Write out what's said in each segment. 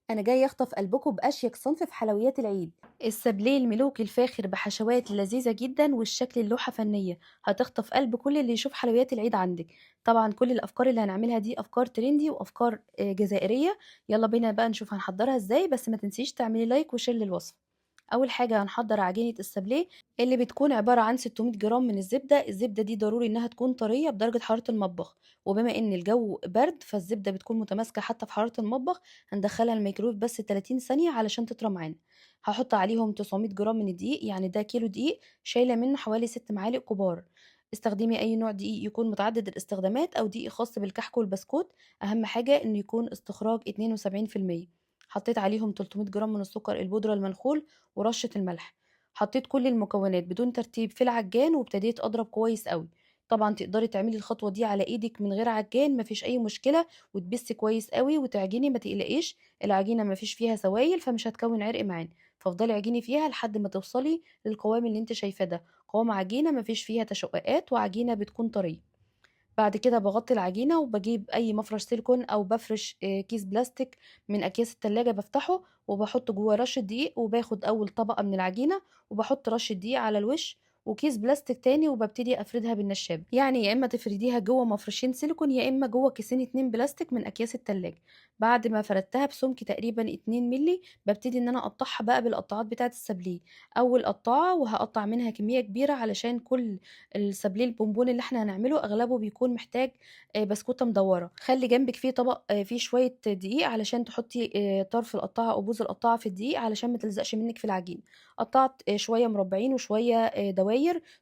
انا جاي اخطف قلبكم باشيك صنف في حلويات العيد، السابليه الملوكي الفاخر بحشوات لذيذة جدا والشكل اللوحة فنية، هتخطف قلب كل اللي يشوف حلويات العيد عندك. طبعا كل الافكار اللي هنعملها دي افكار trendy وافكار جزائرية. يلا بينا بقى نشوف هنحضرها ازاي، بس ما تنسيش تعملي like و share للوصفه. اول حاجة هنحضر عجينه السابليه اللي بتكون عبارة عن 600 جرام من الزبدة. الزبدة دي ضروري انها تكون طرية بدرجة حرارة المطبخ، وبما ان الجو برد فالزبده بتكون متماسكة حتى في حرارة المطبخ. هندخلها الميكرويف بس 30 ثانية علشان تطرى معانا. هحط عليهم 900 جرام من الدقيق، يعني ده كيلو دقيق شايله منه حوالي 6 معالق كبار. استخدمي اي نوع دقيق يكون متعدد الاستخدامات او دقيق خاص بالكحك والبسكوت، اهم حاجة انه يكون استخراج 72%. حطيت عليهم 300 جرام من السكر البودرة المنخول ورشة الملح. حطيت كل المكونات بدون ترتيب في العجان وابتديت اضرب كويس قوي. طبعا تقدري تعملي الخطوة دي على ايدك من غير عجان، مفيش اي مشكلة، وتبسي كويس قوي وتعجني ما تقلقيش، العجينة مفيش فيها سوائل فمش هتكون عرق معانا. فافضلي عجيني فيها لحد ما توصلي للقوام اللي انت شايفاه ده، قوام عجينة مفيش فيها تشققات وعجينة بتكون طرية. بعد كده بغطي العجينة وبجيب أي مفرش سيليكون أو بفرش كيس بلاستيك من أكياس التلاجة، بفتحه وبحط جوه رشة دقيق، وباخد أول طبقة من العجينة وبحط رشة دقيق على الوش وكيس بلاستيك تاني، وببتدي أفردها بالنشابة. يعني يا إما تفرديها جوه مفرشين سيليكون يا إما جوه كيسين 2 بلاستيك من أكياس التلاجة. بعد ما فردتها بسمك تقريبا 2 ملي ببتدي إن أنا أقطعها بقى بالقطاعات بتاعة السابليه. أول قطاعة وهقطع منها كمية كبيرة علشان كل السابليه البونبون اللي احنا هنعمله اغلبه بيكون محتاج بسكوته مدورة. خلي جنبك فيه طبق فيه شوية دقيق علشان تحطي طرف القطاعه او بوز القطاعه في الدقيق علشان ما تلزقش منك في العجين. قطعت شوية مربعين وشوية دواير.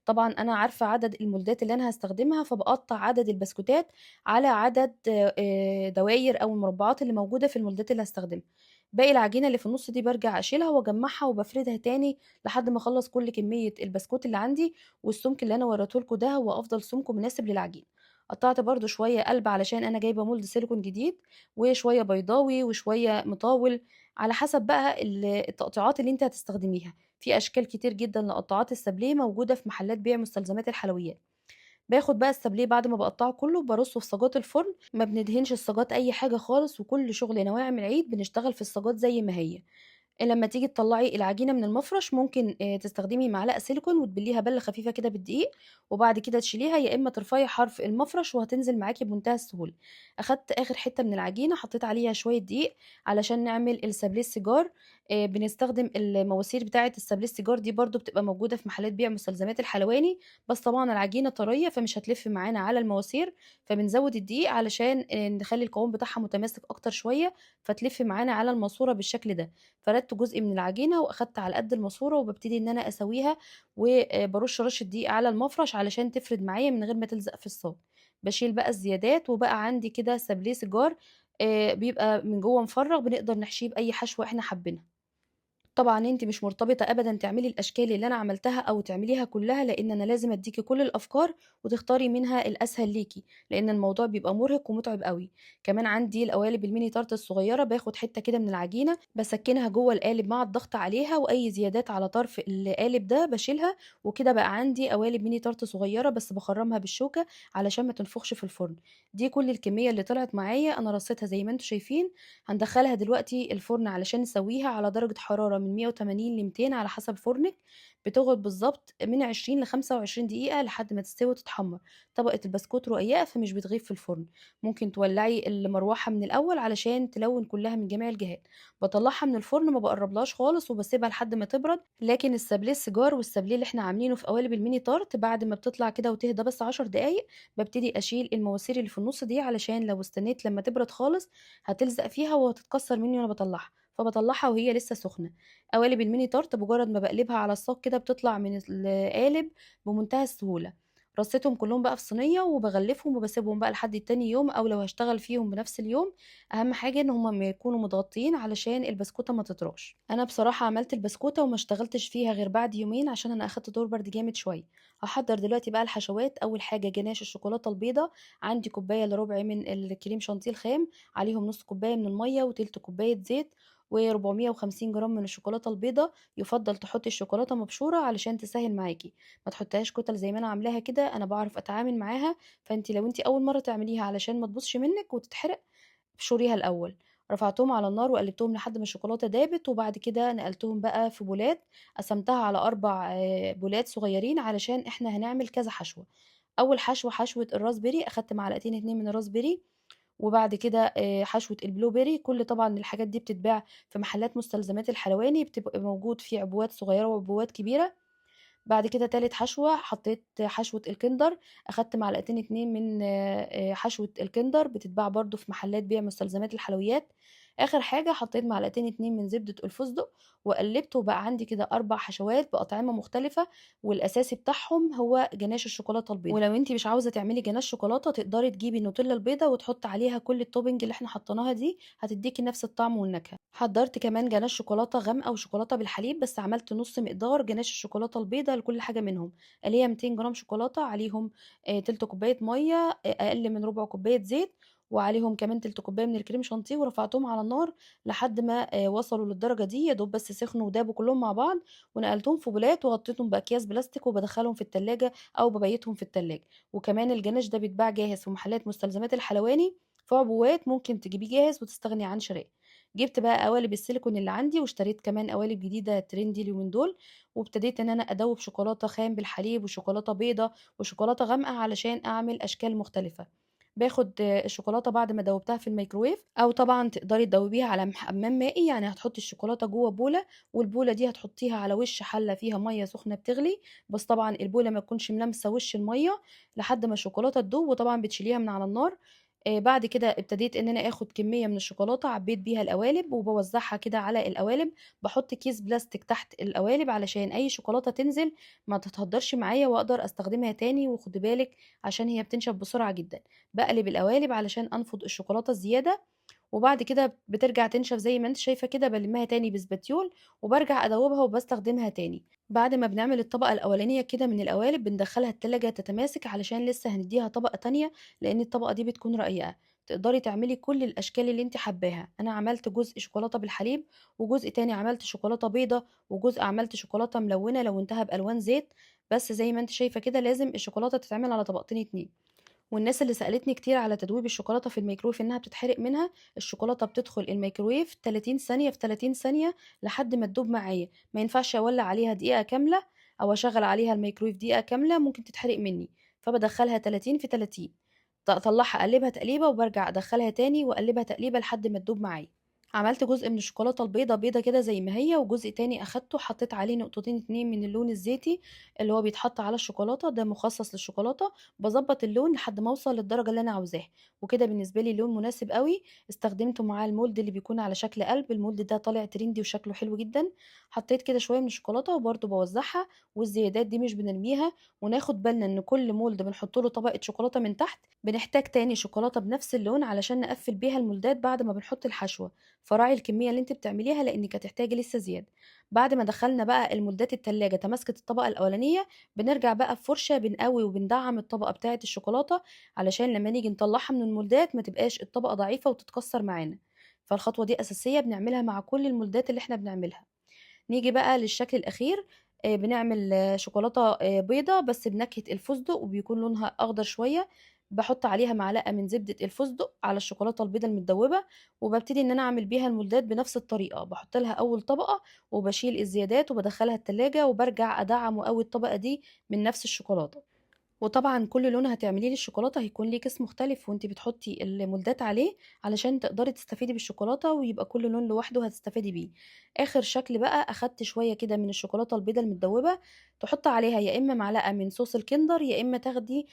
طبعا انا عارفه عدد المولدات اللي انا هستخدمها، فبقطع عدد البسكوتات على عدد دواير او المربعات اللي موجودة في المولدات اللي هستخدمها. باقي العجينة اللي في النص دي برجع اشيلها واجمعها وبفردها تاني لحد ما اخلص كل كمية البسكوت اللي عندي. والسمك اللي انا وريته لكم ده هو افضل سمك مناسب للعجين. قطعت برده شوية قلب علشان انا جايبه mold سيليكون جديد، وشوية بيضاوي وشوية مطاول، على حسب بقى التقطيعات اللي انت هتستخدميها. في اشكال كتير جدا لقطاعات السابليه موجودة في محلات بيع مستلزمات الحلويات. باخد بقى السابليه بعد ما بقطعه كله برصه في صاجات الفرن، ما بندهنش الصاجات اي حاجة خالص، وكل شغل نواعم العيد بنشتغل في الصاجات زي ما هي. لما تيجي تطلعي العجينة من المفرش ممكن تستخدمي معلقه سيليكون وتبليها بله خفيفة كده بالدقيق، وبعد كده تشيليها، يا اما ترفعي حرف المفرش وهتنزل معاكي بمنتهى السهولة. اخدت اخر حتة من العجينة حطيت عليها شوية دقيق علشان نعمل السابليه السيجار. بنستخدم المواسير بتاعه السابليه السيجار دي برده بتبقى موجودة في محلات بيع مستلزمات الحلواني، بس طبعا العجينة طرية فمش هتلف معانا على المواسير، فبنزود الدقيق علشان نخلي القوام بتاعها متماسك اكتر شوية فتلف معانا على الماسورة بالشكل ده. فردت جزء من العجينة واخدت على قد الماسورة وببتدي ان انا اسويها، وبرش رشه دقيق على المفرش علشان تفرد معايا من غير ما تلزق في الصاج. بشيل بقى الزيادات، وبقى عندي كده سابليه سيجار بيبقى من جوه مفرغ، بنقدر نحشيه باي حشوه احنا حابينها. طبعا انت مش مرتبطة ابدا تعملي الاشكال اللي انا عملتها او تعمليها كلها، لان انا لازم اديكي كل الافكار وتختاري منها الاسهل ليكي، لان الموضوع بيبقى مرهق ومتعب قوي. كمان عندي القوالب ال mini tart الصغيرة، باخد حتة كده من العجينة بسكنها جوه القالب مع الضغط عليها، واي زيادات على طرف القالب ده بشيلها، وكده بقى عندي قوالب mini tart صغيرة بس بخرمها بالشوكة علشان ما تنفخش في الفرن. دي كل الكمية اللي طلعت معايا، انا رصيتها زي ما انتم شايفين. هندخلها دلوقتي الفرن علشان نسويها على درجه حرارة من 180 ل 200 على حسب فرنك. بتقعد بالظبط من 20 ل 25 دقيقة لحد ما تستوي وتتحمر. طبقة البسكوت رقيقة فمش بتغيب في الفرن، ممكن تولعي المروحة من الأول علشان تلون كلها من جميع الجهات. بطلعها من الفرن ما بقربلهاش خالص وبسيبها لحد ما تبرد. لكن السابليه السيجار والسابليه اللي احنا عاملينه في قوالب ال mini tart بعد ما بتطلع كده وتهدى بس 10 دقايق ببتدي اشيل المواسير اللي في النص دي، علشان لو استنيت لما تبرد خالص هتلزق فيها وهتتكسر مني وانا بطلعها، فبطلعها وهي لسه سخنة. قوالب ال mini tart بمجرد ما بقلبها على الصاج كده بتطلع من القالب بمنتهى السهولة. رصيتهم كلهم بقى في صينية وبغلفهم وبسيبهم بقى لحد تاني يوم، او لو هشتغل فيهم بنفس اليوم. اهم حاجة ان هما يكونوا متغطيين علشان البسكوته ما تطراش. انا بصراحة عملت البسكوته وما اشتغلتش فيها غير بعد يومين عشان انا اخدت دور برد جامد شوية. هحضر دلوقتي بقى الحشوات. اول حاجة جناش الشوكولاتة البيضاء، عندي كوباية الا ربع من الكريم شانتيه الخام، عليهم نص كوباية من المية وتلت كوباية زيت، و450 جرام من الشوكولاتة البيضاء. يفضل تحطي الشوكولاتة مبشوره علشان تسهل معاكي، ما تحطيهاش كتل زي ما انا عاملاها كده، انا بعرف اتعامل معاها. فانت لو انت اول مرة تعمليها علشان ما تبوظش منك وتتحرق ابشريها الاول. رفعتهم على النار وقلبتهم لحد ما الشوكولاتة دابت، وبعد كده نقلتهم بقى في بولات، قسمتها على 4 بولات صغيرين علشان إحنا هنعمل كذا حشوة. أول حشوة حشوة ال raspberry، أخدت معلقتين 2 من ال raspberry، وبعد كده حشوة ال blueberry. كل طبعًا الحاجات دي بتتباع في محلات مستلزمات الحلواني، بتبقى موجود في عبوات صغيرة وعبوات كبيرة. بعد كده تالت حشوة حطيت حشوة الكندر، أخدت معلقتين 2 من حشوة الكندر، بتتباع برضه في محلات بيع مستلزمات الحلويات. آخر حاجة حطيت معلقتين 2 من زبدة الفستق وقلبت، وبقى عندي كده 4 حشوات بأطعمة مختلفة، والأساسي بتاعهم هو جناش الشوكولاتة البيضا. ولو انتي مش عاوزة تعملي جناش شوكولاتة تقدري تجيبي النوتيلا البيضا وتحطي عليها كل ال topping اللي احنا حطيناها دي، هتديكي نفس الطعم والنكهة. حضرت كمان جناش شوكولاتة غامقة وشوكولاتة بالحليب، بس عملت نص مقدار جناش الشوكولاتة البيضا لكل حاجة منهم، اللي هي 200 جرام شوكولاتة عليهم تلت كوباية مية، أقل من ربع كوباية زيت، وعليهم كمان تلت كوباية من الكريم شانتيه، ورفعتهم على النار لحد ما وصلوا للدرجة دي، يا دوب بس سخنوا ودابوا كلهم مع بعض، ونقلتهم في بولات وغطيتهم بأكياس بلاستيك وبدخلهم في التلاجة أو ببيتهم في التلاجة. وكمان الجناش ده بيتباع جاهز في محلات مستلزمات الحلواني في عبوات، ممكن تجيبيه جاهز وتستغني عن شرائه. جبت بقى قوالب السيليكون اللي عندي، واشتريت كمان قوالب جديدة trendy اليومين دول، وابتديت ان انا ادوب شوكولاتة خام بالحليب وشوكولاتة بيضة وشوكولاتة غامقة علشان اعمل اشكال مختلفة. باخد الشوكولاتة بعد ما دوبتها في الميكروويف، او طبعا تقدري تدوبيها على حمام مائي، يعني هتحطي الشوكولاتة جوه بوله، والبوله دي هتحطيها على وش حله فيها مية سخنة بتغلي، بس طبعا البوله ما تكونش ملامسه وش المية لحد ما الشوكولاتة تدوب، وطبعا بتشيليها من على النار. بعد كده ابتديت ان انا اخد كمية من الشوكولاتة عبيت بيها القوالب وبوزعها كده على القوالب، بحط كيس بلاستيك تحت القوالب علشان اي شوكولاتة تنزل ما تتهدرش معايا واقدر استخدمها تاني، وخدي بالك عشان هي بتنشف بسرعة جدا. بقلب القوالب علشان انفض الشوكولاتة الزيادة، وبعد كده بترجع تنشف زي ما انت شايفه كده، بلمها تاني بسباتيول وبرجع ادوبها وبستخدمها تاني. بعد ما بنعمل الطبقة الاولانية كده من القوالب بندخلها التلاجة تتماسك علشان لسه هنديها طبقه تانية، لان الطبقة دي بتكون رقيقه. تقدري تعملي كل الاشكال اللي انت حباها. انا عملت جزء شوكولاتة بالحليب، وجزء تاني عملت شوكولاتة بيضة، وجزء عملت شوكولاتة ملونة لونتها بالوان زيت، بس زي ما انت شايفه كده لازم الشوكولاتة تتعمل على طبقتين 2. والناس اللي سألتني كتير على تدويب الشوكولاتة في الميكرويف إنها بتتحرق منها، الشوكولاتة بتدخل الميكرويف 30 ثانية في 30 ثانية لحد ما تدوب معايا، ما ينفعش أولع عليها دقيقة كاملة أو أشغل عليها الميكرويف دقيقة كاملة، ممكن تتحرق مني. فبدخلها 30 في 30، أطلعها أقلبها تقليبة وبرجع أدخلها تاني وأقلبها تقليبة لحد ما تدوب معايا. عملت جزء من الشوكولاتة البيضة بيضة كده زي ما هي، وجزء تاني أخدته حطيت عليه نقطتين 2 من اللون الزيتي اللي هو بيتحط على الشوكولاتة، ده مخصص للشوكولاتة. بظبط اللون لحد ما اوصل للدرجة اللي انا عاوزاها، وكده بالنسبة لي اللون مناسب قوي. استخدمته مع ال mold اللي بيكون على شكل قلب، ال mold ده طالع trendy وشكله حلو جدا. حطيت كده شوية من الشوكولاتة وبرده بوزعها، والزيادات دي مش بنرميها. وناخد بالنا ان كل mold بنحط له طبقة شوكولاتة من تحت، بنحتاج تاني شوكولاتة بنفس اللون علشان نقفل بيها المولدات بعد ما بنحط الحشوة، فراعي الكمية اللي انت بتعمليها لانك هتحتاجي لسه زيادة. بعد ما دخلنا بقى المولدات التلاجة تماسكت الطبقة الأولانية، بنرجع بقى بفرشة بنقوي وبندعم الطبقة بتاعة الشوكولاتة علشان لما نيجي نطلعها من المولدات ما تبقاش الطبقة ضعيفة وتتكسر معانا. فالخطوة دي أساسية بنعملها مع كل المولدات اللي احنا بنعملها. نيجي بقى للشكل الأخير، بنعمل شوكولاتة بيضة بس بنكهة الفستق وبيكون لونها أخضر شوية. بحط عليها معلقة من زبدة الفستق على الشوكولاتة البيضة المتدوبة، وببتدي ان انا اعمل بيها المولدات بنفس الطريقة. بحط لها اول طبقة وبشيل الزيادات وبدخلها التلاجة، وبرجع ادعم واقوي الطبقة دي من نفس الشوكولاتة. وطبعا كل لون هتعمليه للشوكولاتة هيكون ليه كيس مختلف وانتي بتحطي المولدات عليه علشان تقدري تستفيدي بالشوكولاتة، ويبقى كل لون لوحده هتستفيدي بيه. اخر شكل بقى اخدت شوية كده من الشوكولاتة البيضة المتدوبة، تحط عليها يا اما معلقة من صوص الكندر، يا اما تاخدي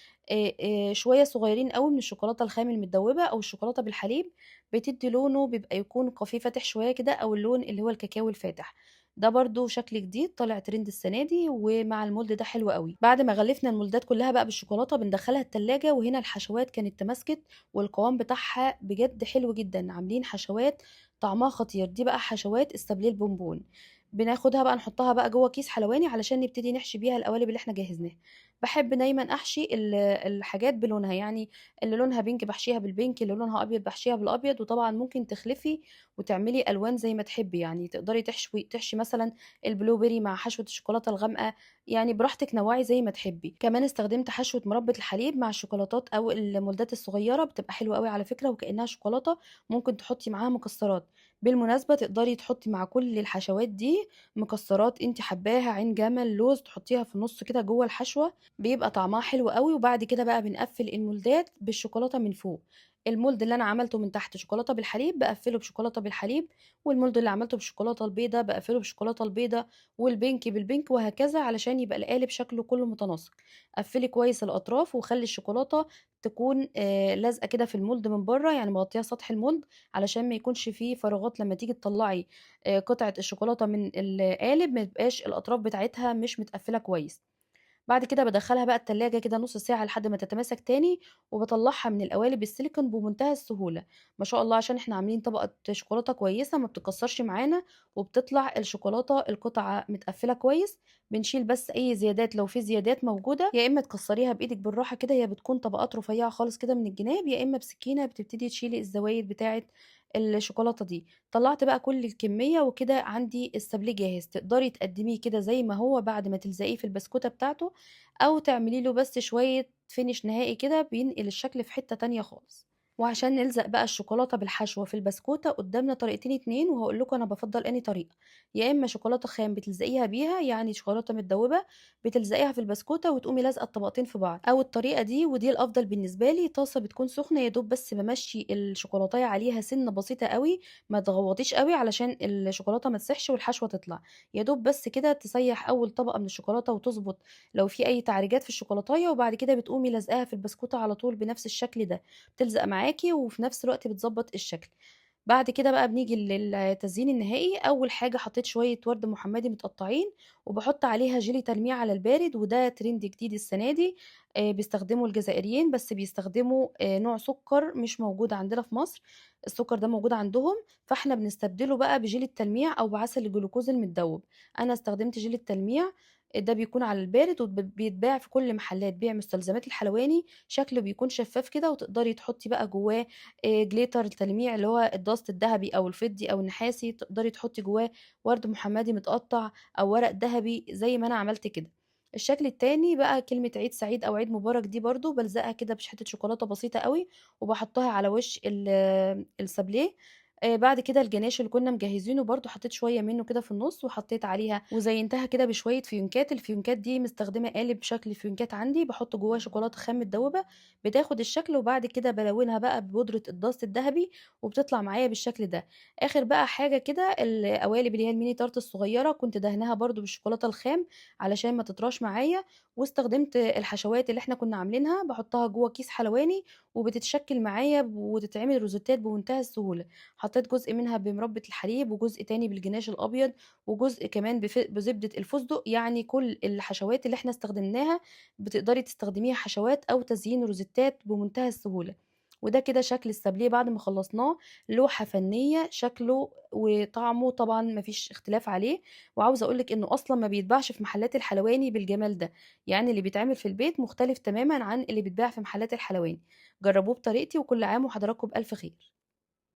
شوية صغيرين قوي من الشوكولاتة الخام المتدوبة او الشوكولاتة بالحليب، بتدي لونه بيبقى يكون كافيه فاتح شوية كده، او اللون اللي هو الكاكاو الفاتح. ده برضو شكل جديد طالع ترند السنة دي، ومع ال mold ده حلو قوي. بعد ما غلفنا المولدات كلها بقى بالشوكولاته بندخلها التلاجة، وهنا الحشوات كانت تماسكت والقوام بتاعها بجد حلو جدا. عاملين حشوات طعمها خطير. دي بقى حشوات السابليه البونبون. بناخدها بقى نحطها بقى جوه كيس حلواني علشان نبتدي نحشي بيها القوالب اللي احنا جهزناها. بحب دايما احشي الحاجات بلونها، يعني اللي لونها pink بحشيها بال pink، اللي لونها ابيض بحشيها بالابيض. وطبعا ممكن تخلفي وتعملي الوان زي ما تحبي، يعني تقدري تحشي مثلا ال blueberry مع حشوه الشوكولاتة الغامقه، يعني براحتك نوعي زي ما تحبي. كمان استخدمت حشوه مربى الحليب مع الشوكولاتات او المولدات الصغيرة، بتبقى حلوة قوي على فكرة وكانها شوكولاتة. ممكن تحطي معاها مكسرات، بالمناسبة تقدري تحطي مع كل الحشوات دي مكسرات انت حباها، عين جمل، لوز، تحطيها في النص كده جوه الحشوه، بيبقى طعمها حلو قوي. وبعد كده بقى بنقفل المولدات بالشوكولاته من فوق. ال mold اللي انا عملته من تحت شوكولاتة بالحليب بقفله بشوكولاته بالحليب، وال mold اللي عملته بالشوكولاته البيضاء بقفله بالشوكولاته البيضاء، وال pink بال pink، وهكذا علشان يبقى القالب شكله كله متناسق. قفلي كويس الاطراف وخلي الشوكولاتة تكون لازقه كده في ال mold من بره، يعني مغطيه سطح ال mold علشان ما يكونش فيه فراغات لما تيجي تطلعي قطعه الشوكولاتة من القالب ما تبقاش الاطراف بتاعتها مش متقفله كويس. بعد كده بدخلها بقى التلاجة كده نص ساعة لحد ما تتماسك تاني، وبطلعها من القوالب السيليكون بمنتهى السهولة ما شاء الله، عشان احنا عاملين طبقة شوكولاتة كويسة ما بتكسرش معانا، وبتطلع الشوكولاتة القطعة متقفلة كويس. بنشيل بس اي زيادات لو في زيادات موجودة، يا اما تكسريها بايدك بالراحة كده، هي بتكون طبقات رفيعة خالص كده من الجناب، يا اما بسكينة بتبتدي تشيلي الزوايد بتاعة الشوكولاتة دي. طلعت بقى كل الكمية وكده عندي السابليه جاهز. تقدري تقدميه كده زي ما هو بعد ما تلزقيه في البسكوتة بتاعته، او تعملي له بس شوية finish نهائي كده بينقل الشكل في حتة تانية خالص. وعشان نلزق بقى الشوكولاتة بالحشوة في البسكوتة قدامنا طريقتين اتنين، وهقول لكم انا بفضل انهي طريقة. يا اما شوكولاتة خام بتلزقيها بيها، يعني شوكولاتة متدوبة بتلزقيها في البسكوتة وتقومي لازقة الطبقتين في بعض، او الطريقة دي ودي الافضل بالنسبة لي، طاسة بتكون سخنة يا دوب بس بمشي الشوكولاتاية عليها سنة بسيطة قوي، ما تغوطيش قوي علشان الشوكولاتة ما تسحش والحشوة تطلع، يا دوب بس كده تسيح اول طبقة من الشوكولاتة وتظبط لو في اي تعريجات في الشوكولاتاية، وبعد كده بتقومي لازقاها في البسكوتة على طول بنفس الشكل ده، بتلزق معاكي وفي نفس الوقت بتظبط الشكل. بعد كده بقى بنيجي للتزيين النهائي. اول حاجة حطيت شوية ورد محمدي متقطعين، وبحط عليها جيلي تلميع على البارد، وده ترند جديد السنة دي، بيستخدموا الجزائريين، بس بيستخدموا نوع سكر مش موجود عندنا في مصر، السكر ده موجود عندهم، فاحنا بنستبدله بقى بجيلي التلميع او بعسل الجلوكوز المتدوب. انا استخدمت جيلي التلميع ده، بيكون على البارد وبيتباع في كل محلات بيع مستلزمات الحلواني، شكله بيكون شفاف كده، وتقدري تحطي بقى جواه glitter التلميع اللي هو ال dust الذهبي او الفضي او النحاسي، تقدري تحطي جواه ورد محمدي متقطع او ورق ذهبي زي ما انا عملت كده. الشكل التاني بقى كلمة عيد سعيد او عيد مبارك، دي برضو بلزقها كده بشحتة شوكولاتة بسيطة قوي وبحطها على وش السابليه. بعد كده الجناش اللي كنا مجهزينه برضو حطيت شوية منه كده في النص، وحطيت عليها وزينتها كده بشوية فيونكات. الفيونكات دي مستخدمة قالب شكل فيونكات عندي، بحط جواه شوكولاتة خام متدوبة بتاخد الشكل، وبعد كده بلونها بقى ببودرة ال dust الذهبي وبتطلع معايا بالشكل ده. اخر بقى حاجة كده القوالب اللي هي ال mini tart الصغيرة، كنت دهناها برضو بالشوكولاتة الخام علشان ما تطراش معايا، واستخدمت الحشوات اللي احنا كنا عاملينها بحطها جوه كيس حلواني وبتتشكل معايا وتتعمل روزيتات بمنتهى السهولة. حطيت جزء منها بمربى الحليب، وجزء تاني بالجناش الابيض، وجزء كمان بزبدة الفستق. يعني كل الحشوات اللي احنا استخدمناها بتقدري تستخدميها حشوات او تزيين روزيتات بمنتهى السهولة. وده كده شكل السابليه بعد ما خلصناه، لوحة فنية شكله وطعمه طبعا مفيش اختلاف عليه. وعاوزة اقولك انه اصلا ما بيتباعش في محلات الحلواني بالجمال ده، يعني اللي بيتعمل في البيت مختلف تماما عن اللي بيتباع في محلات الحلواني. جربوه بطريقتي، وكل عام وحضراتكم بألف خير.